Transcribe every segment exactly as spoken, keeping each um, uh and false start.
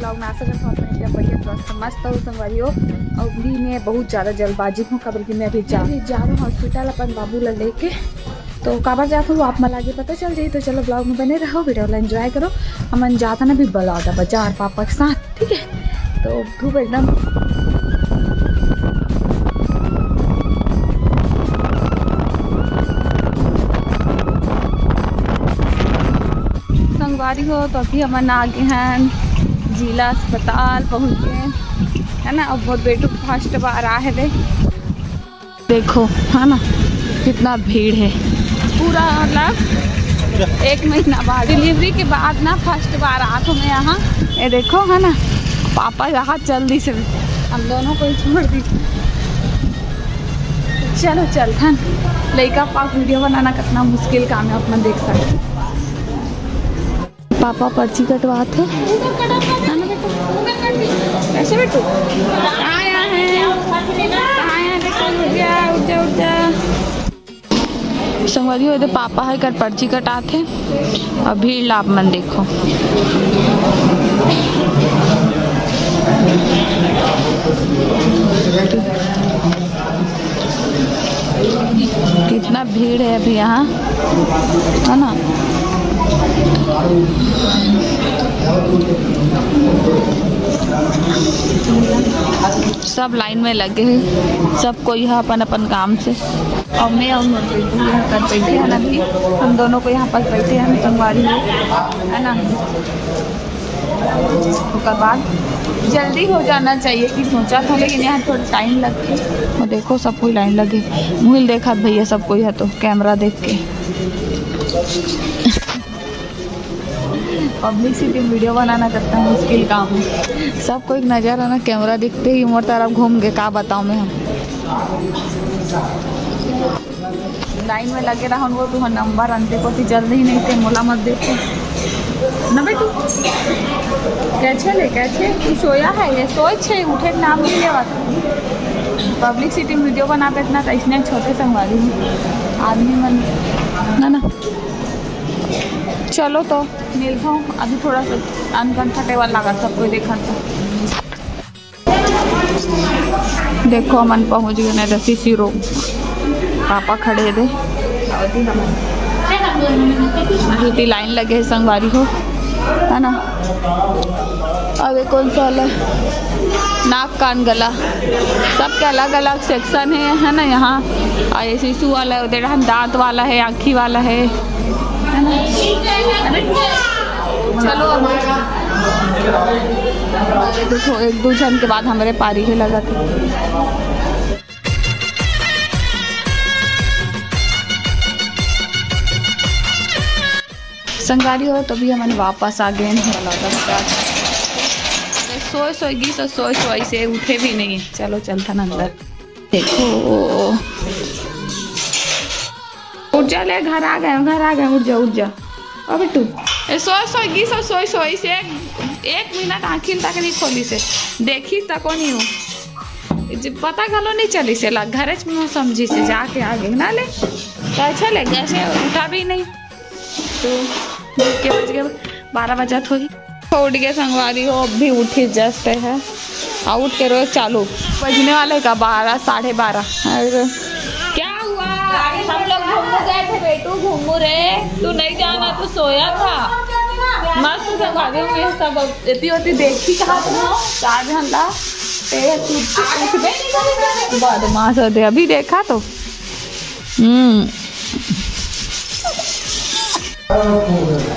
Vlog बना सकत हो अपन एकदम बढ़िया स्वस्थ मस्त हो संगवारी हो। अउ अभी मैं बहुत ज़्यादा जल्दबाजी हूँ, काबर कि मैं अभी जा, अभी जा रहा हूँ hospital अपन बाबू ला लेके। तो काबर जात हूँ, आप मन ला आगे पता चल जाही। तो चलो, vlog में बने रहो, video ला enjoy करो। हमन जात हन अभी बलौदा बाजार पापा के साथ, ठीक है? तो खूब एकदम संगवारी हो, तो अभी हमन आ गे हन जिला अस्पताल पहुँच गे, है ना? अब मोर बेटू first बार आ हे दे। देखो, है ना, कितना भीड़ है। पूरा मतलब एक महीना बाद, delivery के बाद ना first बार आत हूँ मैं यहाँ। ये देखो, है ना, पापा यहाँ चल दी से, हम दोनों को ही छोड़ दी। चलो चलथन, लइका पास video बनाना कितना मुश्किल काम है, अपना देख सकते। पापा पर्ची कटवात हे। कैसे बेटू? कहाँ आया है? कहाँ आया है? देखो, उठ जा, उठ जा, उठ जा। संगवारी हो, एदे पापा ह एकर पर्ची कटात हे। अउ भीड़ ला आप मन देखो। कितना भीड़ है अभी यहाँ, है ना? सब लाइन में लगे हैं, सब कोई है अपन अपन काम से। और मैं और मोर बेटी यहाँ कर बैठे हैं ना अभी, हम दोनों को यहाँ पर बैठे हैं, हम संगवारी है, है ना? ओकर बाद जल्दी हो जाना चाहिए कि सोचा था, लेकिन यहाँ थोड़ा टाइम लगथे। और देखो, सब कोई लाइन लगे, मुहिल देखा भैया, सब कोई है तो कैमरा देख के। पब्लिसिटी में वीडियो बनाना कितना मुश्किल काम है। सब कोई नजर आना, कैमरा दिखते ही मोर तरफ घूम के का बताऊँ मैं हम। लाइन में लगे रहन वो तुहर नंबर अंते कोती जल्दी ही नहीं थे, मोला मत देखो ना बेटू। कैसे ले, कैसे तू सोया है? ये सोए छे, उठे के नाम नहीं लेवा। पब्लिसिटी में वीडियो बनाते इतना तो इसने छोटे संगवारी हूँ आदमी मन, है ना? चलो तो मिलता हूँ, अभी थोड़ा सा अनकंफर्टेबल लगा सब कोई देखा तो। देखो, हमन पहुंच गए ना सीसी रोड। पापा खड़े दे, अभी लाइन लगे है संगवारी हो, है ना? अबे कौन सा वाला है? नाक कान गला, सबके अलग अलग सेक्शन है, है ना? यहाँ और ये शिशु वाला है, उधर हम दांत वाला है, आँखी वाला है, है ना? चलो अब देखो, एक दो जन के बाद हमारे पारी ही लगा था। संगवारी हो, तभी हमन वापस आ गए हैं। सोए सोए गिस और सोए सोए से उठे भी नहीं। चलो चलथन अंदर। देखो, उठ जा ले, घर आ गए, घर आ गए, उठ जा, उठ जा। अब बिट्टू, ए, सोए सोए गिस और सोए सोए से एक, एक मिनट आँखी तक नहीं खोली से, देखी तको नहीं हो। जे पता घलो नहीं चली से ला, घरे में समझी से जाके आ गए ना ले। तो अच्छा ले, जैसे उठा भी नहीं। तो के बज गए, बारह बजत होही। उठ गए संगवारी हो, अब भी उठी जस्ट है। आ उठ के रोए चालू। बजने वाले का बारह, साढ़े बारह। अरे क्या हुआ? हम लोग घूमू गए थे बेटू, घूमू रे। तू नहीं जाना, तू सोया था। मस्त संगवारी हो, ये सब अब इतनी होती देखी कहा तुम चार घंटा। ए, तू उठबे नहीं करेगा। बदमाश होते, अभी देखा तो। हम्म।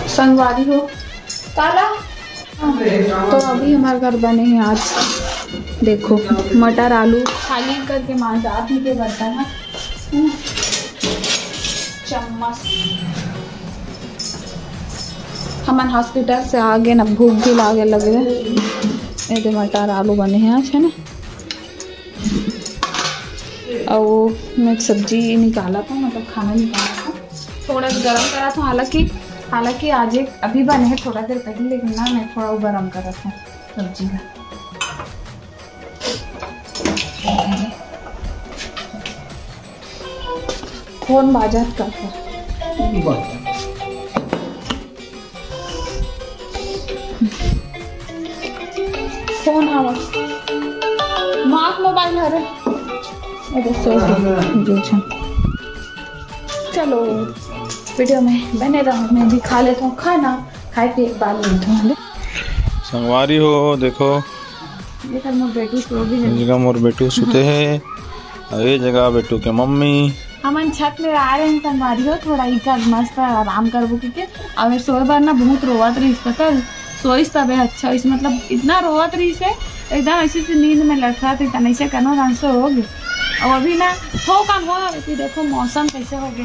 संगवारी हो, काला। तो अभी हमारे घर बने हैं आज, देखो, मटर आलू खाली करके मांस आदमी के बनता है। चम्मच। हमन हॉस्पिटल से आ गए ना, भूख भी लागे लगे। ये दे मटर आलू बने हैं आज, है ना? और मैं एक सब्जी निकाला था, मतलब खाना निकाला था, थोड़ा सा गरम करा था। हालांकि, हालांकि आज एक अभी बने हैं थोड़ा देर पहले, लेकिन ना मैं थोड़ा वो गरम करा था सब्जी का। फोन बाजत का था। फोन आवा, माँ के मोबाइल हरे। अरे, सो जो छन। चलो, वीडियो में बने रहो, मैं भी खा लेता हूँ खाना, खाए के बाद मिलता हूँ। संगवारी हो, देखो, ये कर मोर बेटू सो भी ये नहीं। जगह मोर बेटू सुते हे, अउ ये जगह बेटू के मम्मी। हमन छत में आ रहे हैं संगवारी हो, थोड़ा इधर मस्त आराम करबो कहिके। अउ ये सोए बर ना बहुत रोवत रहिस, पता है? सोइस तबे अच्छा होइस, मतलब इतना रोवत रहिस हे, एकदम ऐसे से नींद में लटकत हे, तन ऐसे कनो दान सो हो गे। अउ अभी ना थोकन हो, अभी देखो मौसम कैसे हो गे,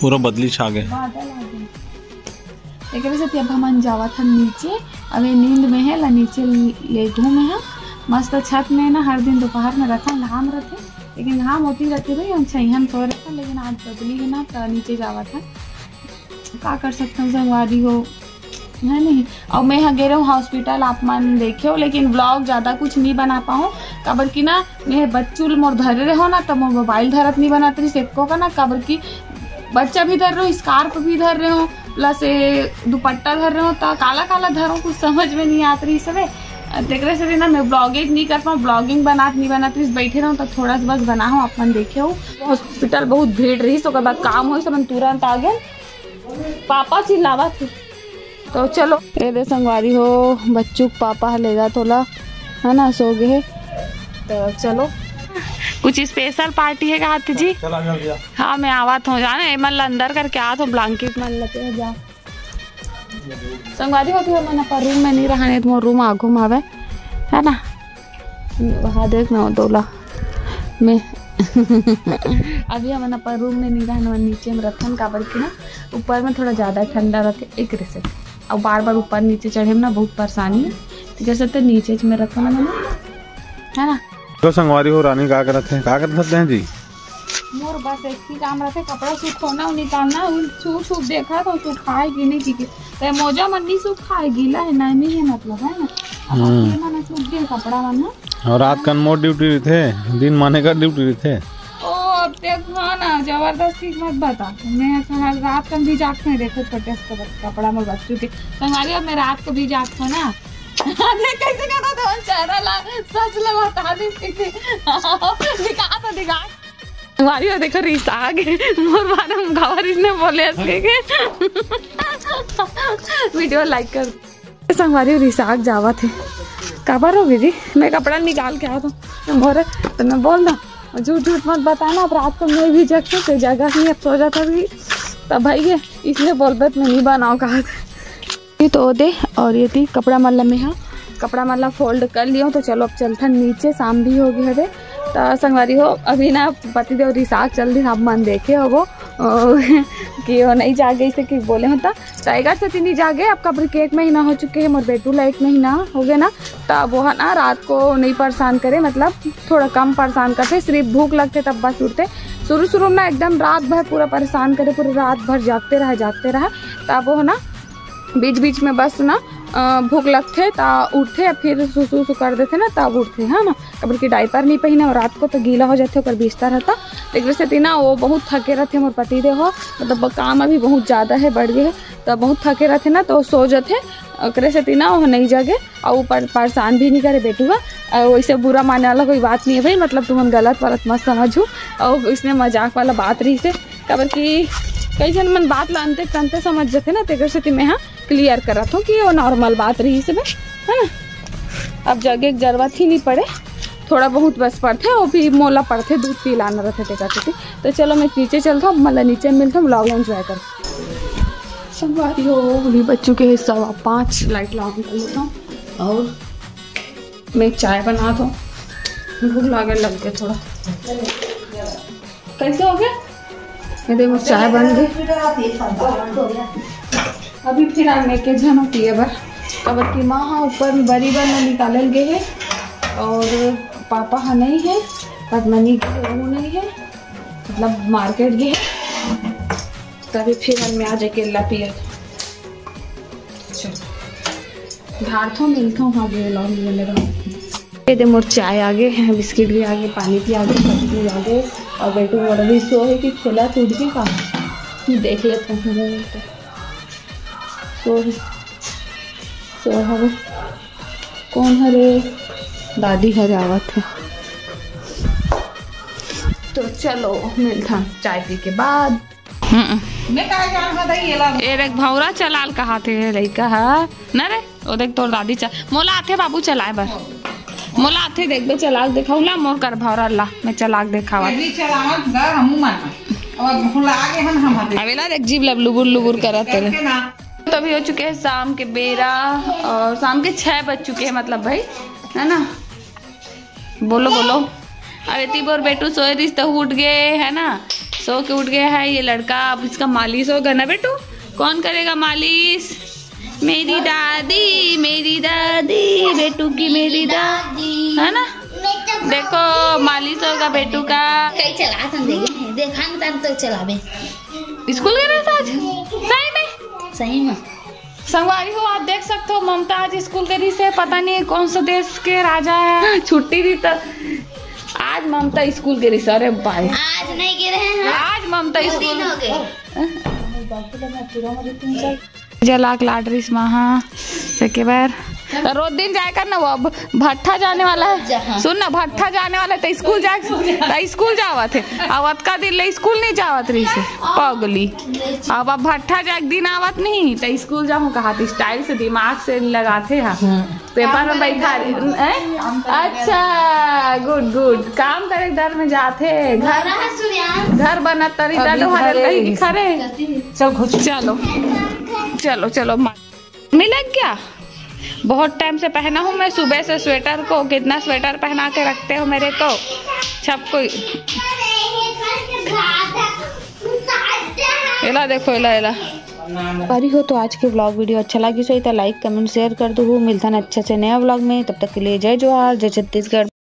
पूरा बदली छा गे। बादल आ गे। एकरे सेती अब हमन जावत हन नीचे। अब ये नींद में हे, ला नीचे लेगहूँ मैं ह। मस्त छत में ना हर दिन दोपहर में रथन, घाम रथे, लेकिन घाम होती रथे भाई, हम छइहन सोए रथन, लेकिन आज बदली हे ना, त नीचे जावत हन। का कर सकथन संगवारी हो, है नहीं? अउ मैं ह गे रहूँ हॉस्पिटल, आप मन देखे हो, लेकिन व्लॉग ज्यादा कुछ नहीं बना पाऊँ, काबर कि ना मैं बच्चू ल मोर धरे रहो ना, त मोर मोबाइल धरत नहीं बनात रहिस एको का ना, काबर कि बच्चा भी धर रहे हो, स्कार्फ भी धर रहे हो, प्लस ये दुपट्टा धर रहे हो, त काला काला धरो, कुछ समझ में नहीं आत रहिस हवे। तेकरे से ना मैं व्लॉगिंग नहीं कर पाऊँ, व्लॉगिंग बनात नहीं बनात रहिस, बैठे रहूँ त थोड़ा सा बस बनाहूँ, अपन देखे हो। हॉस्पिटल बहुत भीड़ रहिस, ओकर बाद काम होइस, अपन तुरंत आ गए। पापा चिल्लावत हे। तो चलो, ये दे संगवारी हो, बच्चू के पापा ह ले जात ओला, है ना, सो गे हे। तो चलो, कुछ स्पेशल पार्टी हे का जी? चला जल्दी आ। हाँ, मैं आवत हूँ, जाने एमन ला अंदर करके आवत हूँ, ब्लैंकेट मन लेते हैं जा। संगवारी हो, तो हमन अपन रूम में नहीं रहने, तो मोर रूम आगू में आवे, है ना? वहाँ देख ना, तोला में अभी हमन अपन रूम में नहीं रहन, हमन नीचे में रखन, काबर कि ना ऊपर में थोड़ा ज्यादा ठंडा रथे, एकरे से। अउ बार बार ऊपर नीचे चढ़े में ना बहुत परेशानी है, तो जैसे तो नीचे में रखन हमन, है ना? तो संगवारी हो, रानी का करत है, का करत हैं जी? मोर बस एक ही काम रहथे, कपड़ा सुखोना अउ निकालना। उ सूट सूट देखा तो सुखाए कि नहीं कि, ते मोजा मन नहीं सुखाए, गीला है, नैनी है, मतलब, है ना? अब हम्म। ये मन सूख गए कपड़ा मन, हाँ। अउ रात कन मोर ड्यूटी रहिथे, दिन माने का ड्यूटी रहिथे। ओ, अब ते हाँ ना, जबरदस्ती मत बता। मैं हर रात कन भी जागते हैं, देखो, छोटे से कपड़ा मोर बच्चों के। संगवारी, अब मैं रात को भी जागता हूँ ना। देख कैसे कहता था, चेहरा ला, सच ला बता दी। दिखा तो दिखा। संगवारी हो, देखो, रिसा गे। मोर बारे में गावा रिस ने बोले हंस के। वीडियो लाइक कर। संगवारी हो, रिसा गे जावत हे। काबर हो गे जी? मैं कपड़ा निकाल के आवत हूँ। मोर तो मैं बोल ना, झूठ झूठ मत बताना। अब रात को मैं भी जगते तो जगह नहीं, अब सो जाता भी। तब भाई ये इसलिए बोलबे तो मैं नहीं बनाओ कहा। ये तो दे, और ये ती कपड़ा मन ला में हा, कपड़ा मन ला फोल्ड कर लियो। तो चलो, अब चलथन नीचे, शाम भी हो गई हवे। तो संगवारी हो, अभी ना पतिदेव रिसाग चल दिन, आप मन देखे होबो, ओ, कि वो नहीं जागे, इसे कि बोले होता। तो एकर से नहीं जागे, अब काबर कि एक महीना हो चुके है, मोर बेटू ला एक महीना हो गए ना, तब वो है ना रात को नहीं परेशान करे, मतलब थोड़ा कम परेशान करते, सिर्फ भूख लगते तब बस उठते। शुरू शुरू में ना एकदम रात भर पूरा परेशान करे, पूरी रात भर जागते रहा, जागते रहा। तब वो है ना बीच बीच में बस ना, अ, भूख लगथे त उठथे, फिर सुसु उसु कर देथे ना, तब उठथे, है ना। काबर कि डायपर नहीं पहिने और रात को तो गीला हो जाथे ओकर बिस्तर ह त। तेकरे सेती ना वो बहुत थके रहथे मोर पति देव, मतलब काम अभी बहुत ज्यादा है, बढ़ गए है, त बहुत थके रहथे ना, तो सो जथे। ओकरे सेती ना वो नहीं जगे, और ऊपर परेशान भी नहीं करे बेटू ह। और वैसे बुरा माने वाला कोई बात नहीं है भाई, मतलब तुमन गलत वलत मत समझू, और इसने मजाक वाला बात रही से। काबर कि कई झन मन बात ला अंते तंते समझ जथे ना, तेकर सेती मैं हा क्लियर करत हूँ कि वो नॉर्मल बात रही से बस, है ना। अब जगे के जरूरत ही नहीं पड़े, थोड़ा बहुत बस पड़थे, वो भी मोला पड़थे, दूध पिलाना रहथे तेकर सेती। तो चलो मैं नीचे चलता हूँ, मतलब नीचे मिलता हूँ, व्लॉग एंजॉय कर। संगवारी हो, अभी बज चुके हैं सवा पाँच, लाइट ऑन कर लेता हूँ और मैं चाय बना दो, भूख लागे लग गए थोड़ा। कैसे हो गया? ये देखो चाय बन गई। अभी फिर आने के झन पिए बर, अब की माँ हा ऊपर में बरी बर में निकालल गए है और पापा हा नहीं है, पद्मनी के वो नहीं है, मतलब मार्केट गए है, तभी फिर हम में आ जाके ला पिए। चलो। धारथो मिलथो, हाँ, गे लॉन्ग में रहो। ये दे मोर चाय आगे, बिस्किट भी आगे, पानी भी आगे, सब्जी भी आगे और बेटू मोर अभी सो है कि खेला कूद के का देख लेते हैं। सो है, सो है। कौन हरे? दादी हरे आवत हे। तो चलो मिलथन चाय पी के बाद। हम्म। मैं काय जान हदई एला। ए देख भौरा चलाल कहाथे लइका ह। न रे, ओ देख तोर दादी चा-, मोला आथे बाबू चलाए बर। मोला आथे देखबे चला के देखाऊ ला मोर कर भौरा ला। मैं चला के देखावत। अभी चलावत गा हमू मन। और भुला गे हन हम हदे। अबेला देख जीभ लब लुबुर लुबुर करत हे। करके ना। तो अभी हो चुके हैं शाम के बेरा और शाम के छः बज चुके हैं, मतलब भाई, है ना? बोलो, बोलो। अरे ती बोर बेटू सोए रिस तो उठ गए, है ना? सो के उठ गया है ये लड़का। अब इसका मालिश होगा ना बेटू? कौन करेगा मालिश? मेरी दादी, मेरी दादी, बेटू की मेरी दादी, है ना? देखो मालिश होगा बेटू का। कई चला तुम देखे, देखा ना तब तो चलावे। स्कूल गए रहे आज? सही में? सही में। संगवारी हो, आप देख सकते हो, ममता आज स्कूल गई से, पता नहीं कौन सा देश के राजा है, छुट्टी दी तो आज ममता स्कूल गई से। अरे भाई, आज नहीं गिरे हैं। आज ममता दो स्कूल दिन हो गए। जलाक लाडरिस महा से के बार तो रोज दिन जाए कर ना, वो अब भट्ठा जाने वाला है। जहाँ। सुन ना, भट्ठा जाने वाला है तो स्कूल जा, तो स्कूल जावत है। अब अतका दिन ले स्कूल नहीं जावत रही से पगली। अब अब भट्ठा जाए के दिन आवत नहीं तो स्कूल जाऊँ कहा तो स्टाइल से दिमाग से लगाते हैं। पेपर में बैठा रही। हैं? अच्छा, गुड गुड। काम करे घर में जाते घर। घर बनत तरी अभी तलो हरे घरे कहीं रही। खरे। चल घुस। चलो, चलो, चलो। मा-, नहीं लग गया? बहुत टाइम से पहना हूँ मैं सुबह से स्वेटर को। कितना स्वेटर पहना के रखते हो मेरे को सब कोई। एला देखो, एला, एला। अरे हो, तो आज के व्लॉग वीडियो अच्छा लगी सही तो लाइक, कमेंट, शेयर कर दो। मिलता है अच्छा से नया व्लॉग में, तब तक के लिए जय जोहार, जय छत्तीसगढ़।